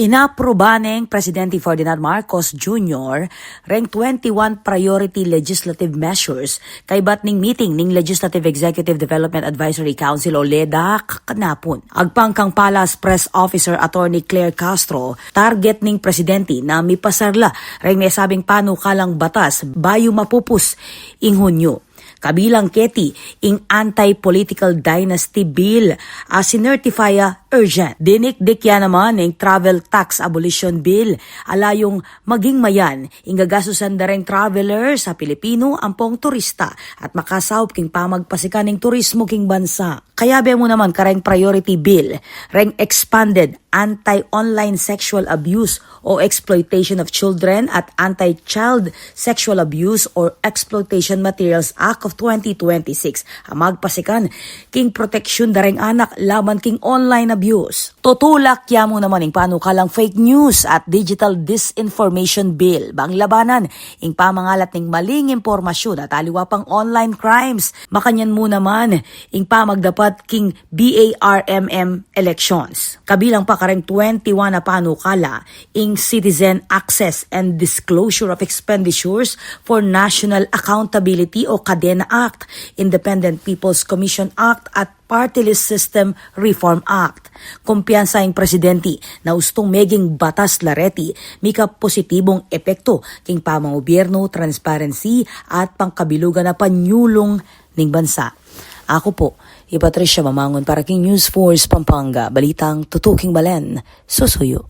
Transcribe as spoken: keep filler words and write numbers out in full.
Inapruba neng Presidente Ferdinand Marcos Junior reng twenty-one priority legislative measures kaybat ning meeting ning Legislative Executive Development Advisory Council o LEDAC kanapun. Agpang kang Palace Press Officer Attorney Claire Castro, target ning Presidente na mipasar la reng mesabing panukalang batas bayu mapupus ing Hunyo. Kabilang keti ing Anti-Political Dynasty Bill a sinertify a urgent. Dinikdik ya naman ing Travel Tax Abolition Bill a layung maging mayan ing gagastusan da reng traveler sa Pilipino ampong turista at makasaup king pamagpasikan ning turismo king bansa. Kayabe mu naman kareng priority bill reng expanded Anti-Online Sexual Abuse o Exploitation of Children at Anti-Child Sexual Abuse or Exploitation Materials Act of twenty twenty-six a magpasikan king proteksyun da reng anak laban king online abuse. Tutulak ya mu naman ing panukalang Fake News at Digital Disinformation Bill bang labanan ing pamangalat ning maling impormasyun at aliwa pang online crimes. Makanyan mu naman ing pamagdapat king B A R M M elections. Kabilang pa kareng twenty-one a panukala ing Citizen Access and Disclosure of Expenditures for National Accountability o CADENA Act, Independent People's Commission Act at Party List System Reform Act. Kumpiyansa ing Presidente na ustung meging batas la reti mika positibung epekto king pamangubyernu, transparency at pangkabilugan a panyulung ning bansa. Aku pu i Patricia Mamangun para king News Force Pampanga, balitang tutuking balen, susuyu.